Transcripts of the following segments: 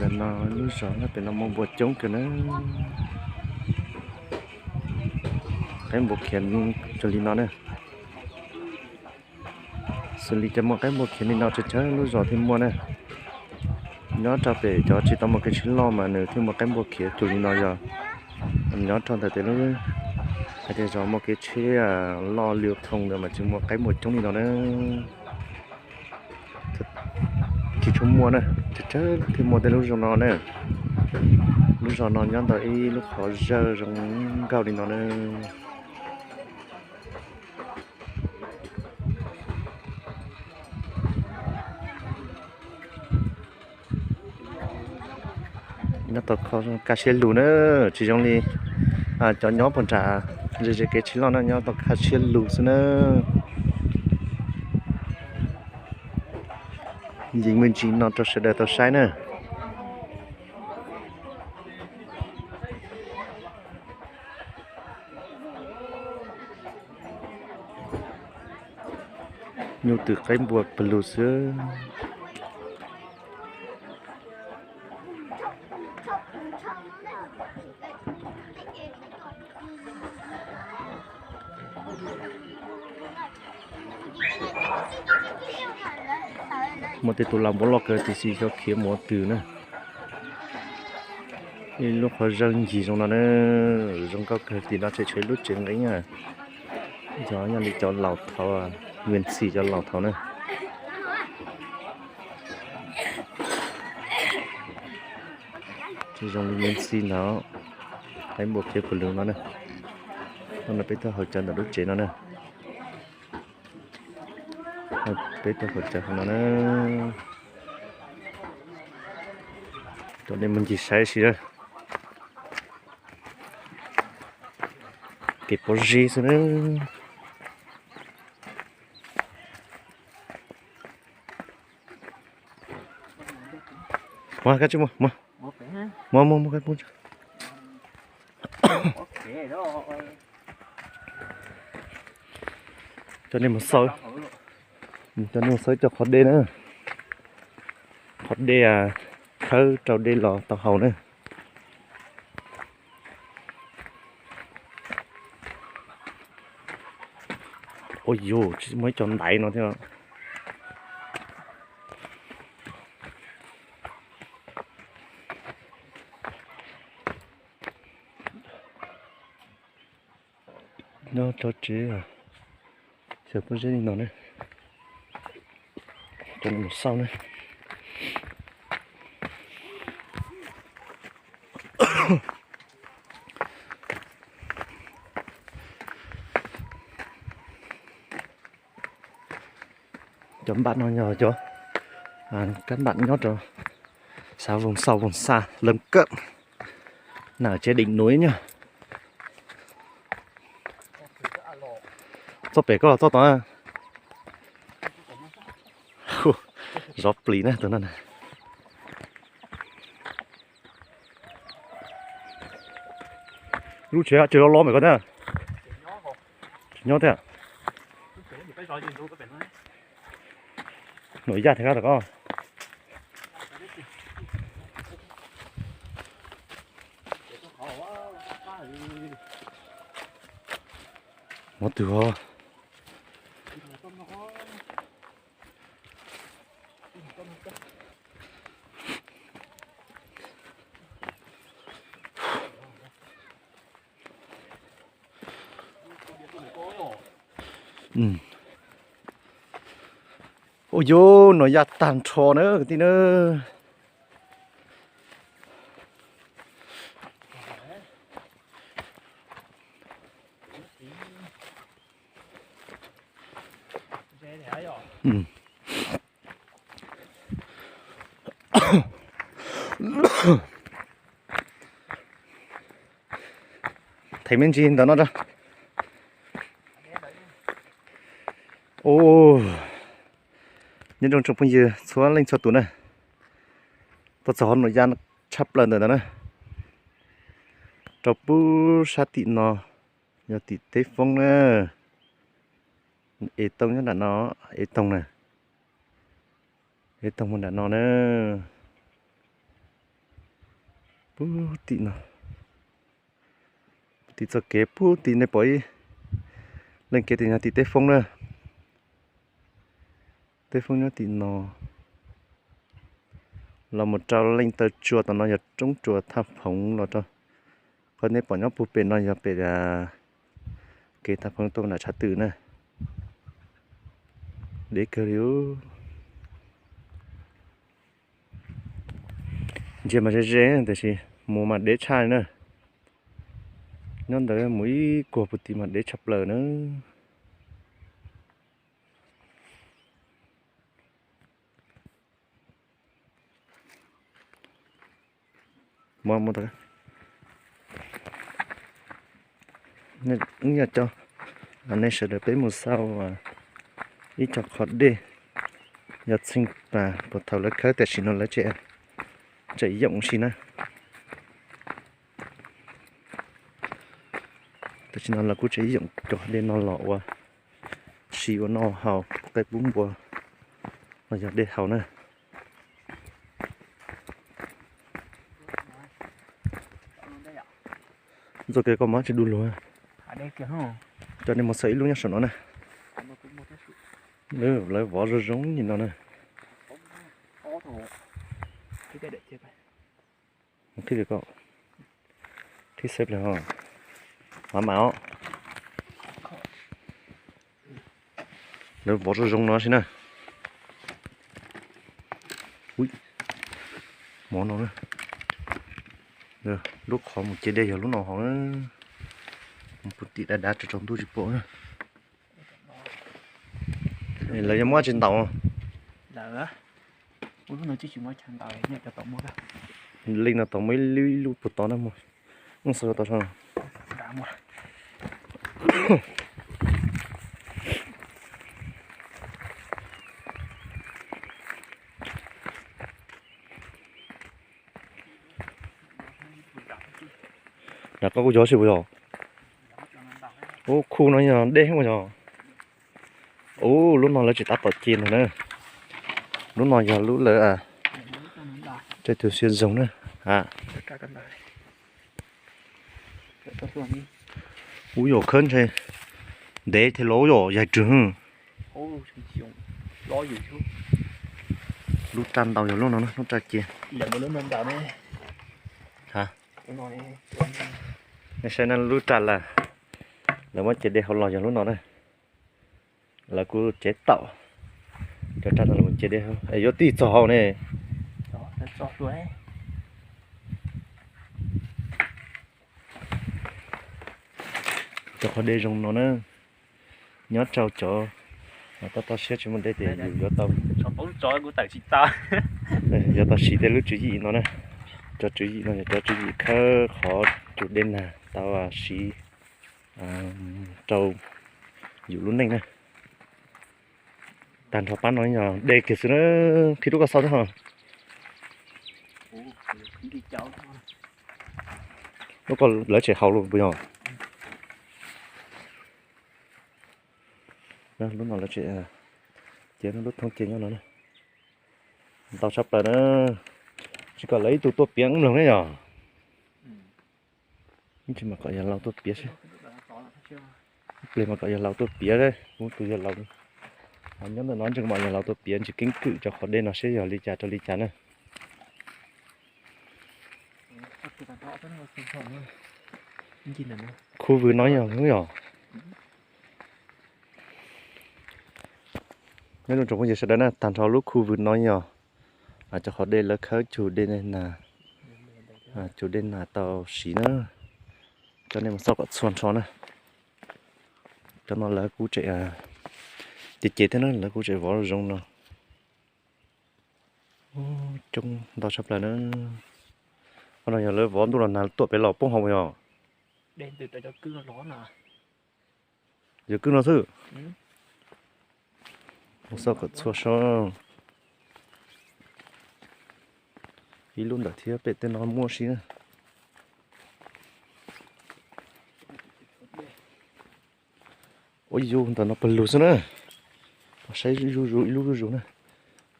Pem no lub zos no pem no muaj npua coob kawg na. Qaib npua khiav cuag li no na. Xws li cov muaj qaib npua khiav li no tsawg tsawg lub zos thiaj muaj na. Nyob rau pem cov tsis tau muaj kev tsheb loj mas nws thiaj muaj qaib npua khiav cuag li no yog nyob rau ntawm tej lub, hais tias zos muaj kev tsheb loj liu thoo ntawd mas tsis muaj qaib npua coob li no na. Tsis tshua muaj na, tsawg tsawg thiaj muaj tej lub zos no na. Lub zos no nyob ntawm ib lub qhov zawg zoo nkauj li no na. Nyob tau kaj siab lug na, tsis zoo li cov nyob puag nram ze ze kev tsheb loj na, nyob tau kaj siab lug xwb na. Yeej me ntsis no rau sawv daws tau saib na. Nyuj twm qaib npua pawg lug xwb. Muaj tej tus lau npua loj kawg tiam sis xyov khiav mus qhov twg na. Ib lub qhov zawg ncig zoo no na, zoo nkauj kawg. Tim no tseem tshuav ib lub tsev nqeeb, yog nyob li cov laus thaud, Vias Xis cov laus thaud na. Tsis zoo li Vias Xis ntawd, qaib npua khiav pawg lug no na. Hnub no peb tuaj haus cawv ntawm lub tsev no na. Peb tuaj haus cawv hauv no na. Coj nej mus ncig saib si. Kev pob zeb xwb na. Muab kab tsib muab, muab, muab, muab kab pub. Coj nej mus xauj, coj nej mus xauj cov qhov dej na. Qhov dej khawb rau dej los tau haus na. Ua yus tsis muaj ib co ntaiv no thiab. Nyob rau tsev xyaw pob zeb li no ne, cov no mus xauj ne. Cov npam no yog cov kab npam nyob rau xav voog xauj voog xa lawv kawm na, tsev deem nuv nyob. Txoj pem koj los txoj tod? Zov plis na tus no na. Lub tsev tsev loj loj me koj thiab. Tsis nyob thiab. Nuam Yaj thiab koj. Muab twg os. Ua yus Nuam Yaj tag nrho na kwv tij na. Them me ntsis ntawm no ra. Nyob zoo tsoom phooj ywg txhua leej txhua tus na, tuaj txog hauv Nuam Yaj tshaj plaws ntawm no na. Rau pub sab tim no yog tim teb foob na. Ev tooj nyob nram no, ev tooj na, ev tooj mus nram no na. Puag tim no, tim txoj kev puag tim nej pom ib leej kev tim no tim Teb Foob na. Teb Foob nyob tim no. Los mus rau leej taw tsua tom no yog roob tsua Thaj Phoov los rau. Qhov nej pom nyob puag pem no yog pem kev Thaj Phoov tuaj nram tshav twm na. Deb kawg li. Ntsia mas ze ze tiam sis mus mas deb tshaj li na. Nyob ntawd mus ib kuag puag tim mas deb tshaj plaws na. Nej sawv daws peb mus xauj ib co qhov dej, yog txheej pas puag thaum lawv khawb tam sim no lawv tseem yoom si na. Tam sim no lawv kuj tseem yoom cov dej no los ua si ua noj haus, qaib pub npua los yog dej haus na. Txoj kev koj mob tsis du lug. Cov nej mus xauj ib lub nyob saum no na. Lawv vov zoo zoo li no na. Qhib xeeb pliag ho, mam mam os. Lawv vov zoo zoo no si na. Ui, mov no, lub qhov mus ce dej yog lub no hauv. Mus puag tim dav dav tsaus tsaus ntuj tsis pom na. Lawv yuav muab tsis ntaus. Leej no tau muaj ib lub ib lub puag tod na, mus xauj tau sab. Nram koj kuj yog si puas yog? Ub, khu no yog dej puas yog? Ub, lub no lawv tseem tab tom ce ntag na. Lub no yog lub lawv tseem tus xia zoo na. Ub, yog khawb ntshe ntev thiab los yog yaig rwg. Lub raj ntau yog lub no, lub raj ce. Nej saib na, lub raj lawm, lawv muab ce dej hauv los yog lub no na. Lawv kuj cev taum cov raj no los cev dej hauv es yuav tij txog hauv ne. Cov qhov dej zoo no na, nyob rau cov toj toj siab tsis muaj dej ces yus yuav tau, yuav tau siv tej lub tswv yim no na. Cov tswv yim no yog cov tswv yim khawb qhov cug dej nag tau siv rau yus lub neej na. Tag nrho pab no yog dej kiag xwb na, khi rub koj xauj thiab ho. Lub ko lawv tseem haus los puas yog? Lub no lawv tseem, ces lub thoob ce nyob no na. Ntau tshaj plaws na, tsis kom lawv ib tug tuaj piav mloog ne yog. Ib tsis mas kom yawg laus tuaj piav seb, ib pliag mas kom yawg laus tuaj piav, muab tus yawg laus nyob ntawm no ntseeg mas yawg laus tuaj piav ntsis keeb kwm cov qhov dej no seb yog li cas rau li cas na. Khu vwm no yog, yog. Nyob zoo tsoom phooj ywg sawv daws na, tag nrho lub khu vwm no yog cov qhov dej lawv khawb cug dej nag, cug dej nag tau siv na. Cov nej mus xauj kom txhua nrho na. Cov no lawv kuj tseem, ces ces thiab na, lawv kuj tseem vov zoo no. Coob ntau tshaj plaws na. Qhov no yog lawv vov ntuj los nag tuaj pem los poob hauv yog. Yog kwj no xwb. Mus xauj kom txhua sab. Ib lub ntawm thiab pem tej no muaj si na. Ua yus ntawm no pawg lug xwb na. Saib zuj zus ib lub zuj zus na.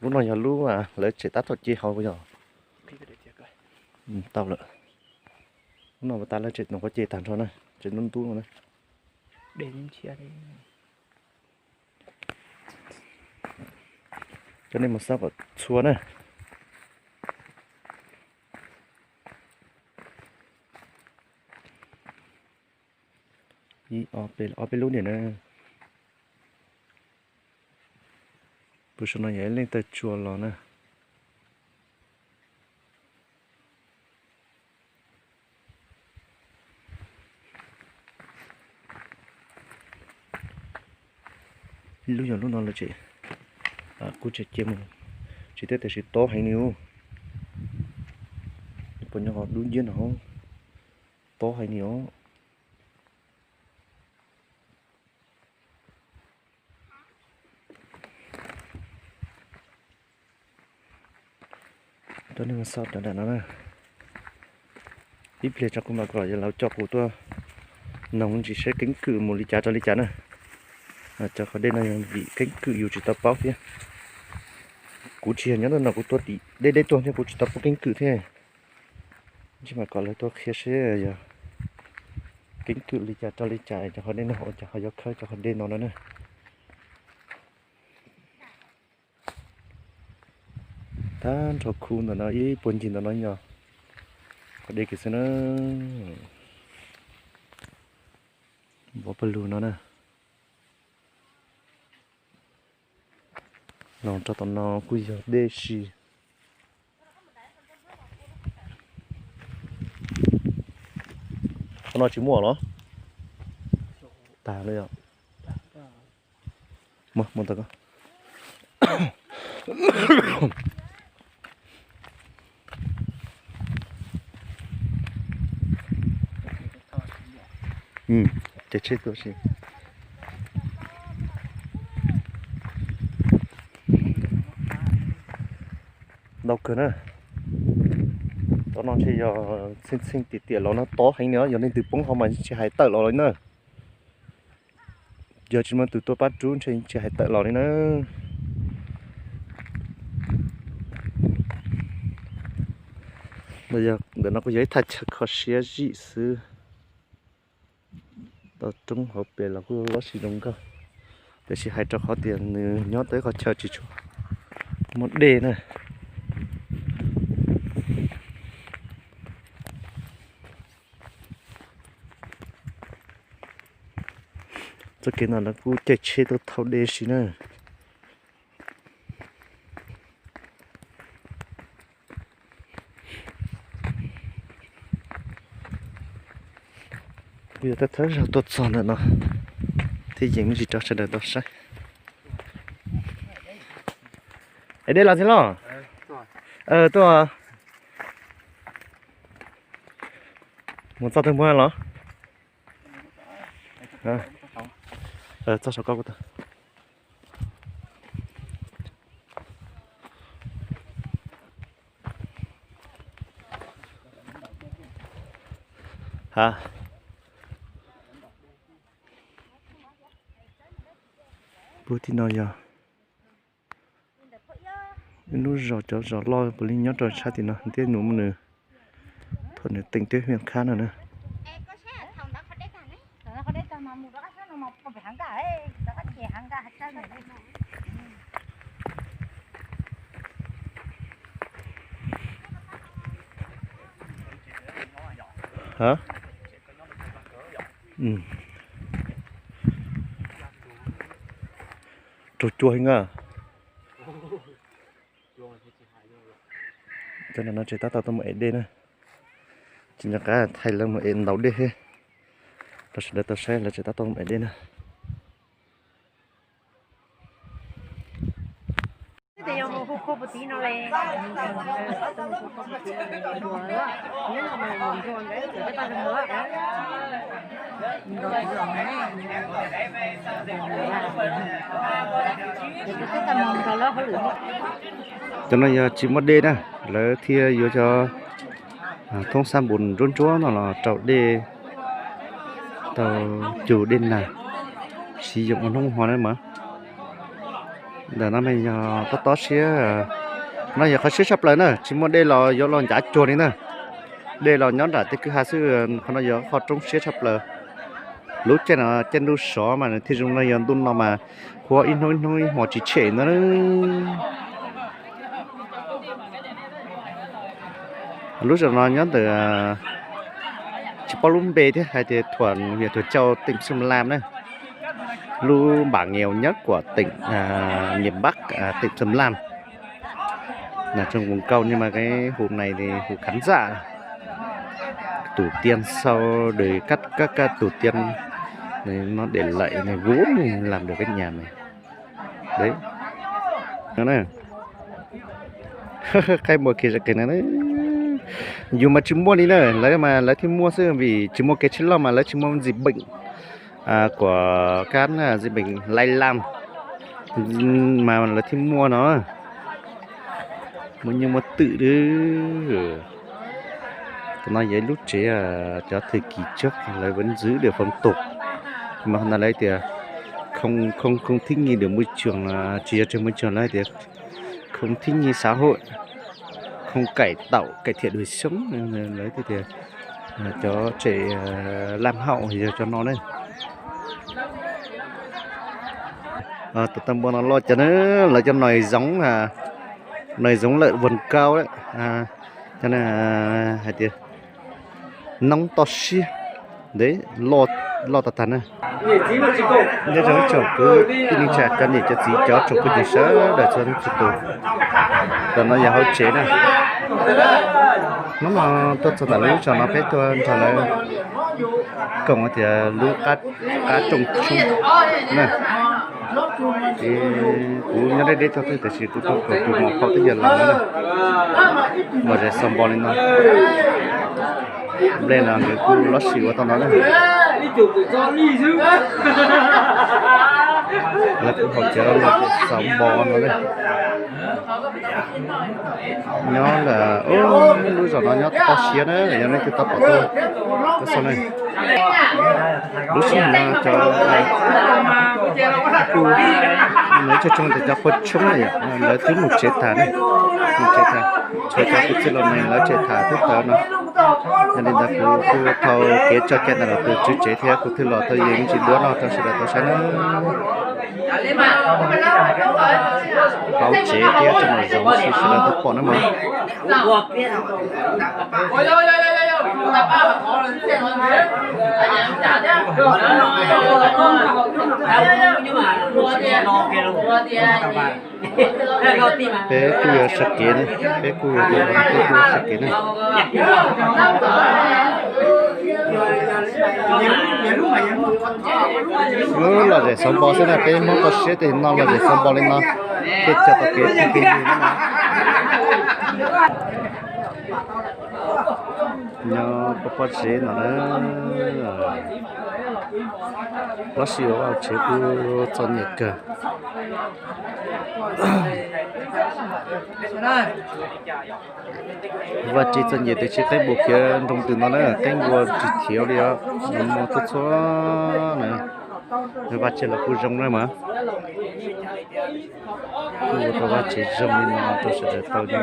Lub no yog lub lawv tseem tab tom ce hauv yog. Tau lawm. No tas lawm ces tus qhuav ces tag nrho na, ces ntub ntub no na. Coj nej mus xauj kom txhua na. Ib ob peb, ob peb lub niam na. Puag saum no yog ib leej tawg tsua los na. Ib lub yog lub no lawm ces kuv tseem cia mus tsis teb tiam sis tob heev li os. Puas nyob qhov dub nciab no, tob heev li os. Coj nej mus xauj cov nram no na. Ib pliag tso kuv mam kom lawv coj kuv tuaj noog ntsis seb keeb kwm mus li cas rau li cas na. Cov qhov dej no yog vim keeb kwm yus tsis tau paub thiab. Kuv tsis yog nyob ntawm no, kuv tuaj tim deb deb tuaj thiab kuv tsis tau paub keeb kwm thiab. Ntsis mam kom lawv tuaj qhia seb yog keeb kwm li cas rau li cas cov qhov dej no ua cas ho yuav khawb cov qhov dej no no na. Tag nrho khu ntawm no ib puag ncig ntawm no yog qhov dej kiag xwb na. Vov pawg lug no na. Los rau tom no kuj yog dej si. Qhov no tsis muaj los? Tag lawm yog. Muaj, muaj ntawd ko. Ces tsheb tuaj si. Ntau kawg na. Tom no ntshe yog txheej txheej tiam tiam los no tob heev li, yog leej twg poob hauv mas tsis hais tawm los li na. Yog tsis muaj tus tuaj pab rub ntshe tsis hais tawm los li na. Ntawm no kuj yog ib thaj chaw kho siab zim xwb. Tau roob hauv pes los kuj lob si zoo nkauj, tiam sis hais rau qhov tias nws nyob tau ib qhov chaw tsis tshua muaj dej na. Txoj kev no lawv kuj caij tsheb tuaj thauj dej si na. Kuj yog thawj thawj zaug tuaj txog ntawm no thiab yeej me ntsis rau sawv daws tau saib. Es dej los txiv los? Tuaj. Mus txog twg npua los? Txog saum ko kuv tau. Ha, puag tim no yog ib lub zos, cov zos loj puav leej nyob rau sab tim no thiab, nws muaj nws, thaum nws teem twb hwj khab no na. Ha, raug cua heev a. Cov no tseem tab tom tuaj mus ev dej na. Tsis nco qab thaij lawv mus ev ntaus dej thiab. Rau sawv daws tau saib, lawv tseem tab tom mus ev dej na. Cov no yog tsis muaj dej na, lawv thiaj yuav cov thoob xab npus ntsuab ntsuab no los rau dej, tau cug dej nag siv yoom ua hnub hmo na mas. Ntawm no mas yog tob tob siab, no yog qhov siab tshaj plaws na, tsis muaj dej los yuav los ncav cuag li na. Dej los nyob nram tej kwj ha xwb, qhov no yog qhov roob siab tshaj plaws. Lub caij no caij ntuj sov mas nws thiaj zoo no, yog ntuj no mas huab ib hnub ib hnub ib hmos tsis tshem ntag. Lub zos no nyob ntawm, tsis paub lub npe thiab, hais tias thuam, thuam Châu tỉnh Sơn La na, lub bản nghèo nhất của tỉnh miền Bắc, tỉnh Sơn La. Nằm trong vùng cao nhưng mà cái hồ này thì hồ Khán Dạ, tổ tiên sau đời các các các tổ tiên nó để lại này vốn làm được cái nhà này. Đấy. Qaib npua kiag zaj kev na. Yus mas tsis muaj li na, lawv mas lawv thiaj muaj xwb, vim tsis muaj kev tsheb loj mas lawv tsis muaj dịch bệnh của các dịch bệnh lây lan mas lawv thiaj muaj no. Muaj nyiaj muaj twm. Tam no yog ib lub tsev cov thời kỳ trước lawv vẫn giữ được phong tục, mas ntawd lawv tias không không không thích nghi được môi trường, tsis yog trên môi trường, lawv tias không thích nghi xã hội, không cải tạo cải thiện đời sống, lawv tias cov tsev lam hau yog cov no ne. Tus tag npua no loj cov na, lawv cov nòi giống, nòi giống lợn vườn cao, cov hais tias noob toj siab, ntev loj tas tag na. Nyob zoo ib tsoom kwv tij neej tsa, cov niam cov txiv, cov tsoom phooj ywg sawv daws txhua leej txhua tus. Tam no yog hauv tsev na. Hnub no tuaj txog ntawm lub zos no peb tuaj nrog lawv koom tias lub qab rooj tshoob na. Ces kuv nyob deb deb tog twg tiam sis kuv tuaj koom tus muam phauj twb yog los no na. Lom zem xaus npo li no. Nplej los nkawd kuj loj sim ua tau no na. Lawv kuj haus cawv lom zem xaus npo no na. Nyob ntawm lub zos no nyob toj siab na, yog leej twg tau pom tuaj, tuaj xauj na. Lub sij hawm no cov kuj, lawv cog tsoo tias cov pua tshoob na yom, lawv twb mus tsev tas na, mus tsev tas, tshuav cov kwv tij los neeg lawv tseem tham twb tawv no. Yog li ntawd kuv kuj thau kev tso cai ntawm lawm tus tswv tsev thiab kuv thwj los thov yees me ntsis duab no rau sawv daws tau saib na. Hauv tsev thiab tsoom nom zoov sawv daws tau pom na mas. Peb kuj yuav sawv kev na, peb kuj yuav, peb kuj yuav sawv kev na. Lub lom zem xauv npo xwb na, peb Hmoob toj siab tej no lom zem xauv npo li no, thiaj coj tau kev phooj kev ywg no. Nyob pob pob zeb no na, lub sij hawm vaj tsev kuj txom nyem kawg. Vaj tsev txom nyem tiam sis qeeb npua khiav nroo ntws no na, qeeb npua tsis khiav li os, nws muaj txhua txhua na. Vaj tsev los kuj zoo na mas. Kuj ua tau vaj tsev zoo li no rau sawv daws tau nyob.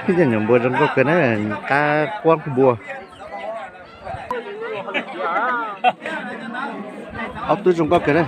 Ib co nyuam npua zoo nkauj kawg na, qab quab npua. Ob tug zoo nkauj kawg na.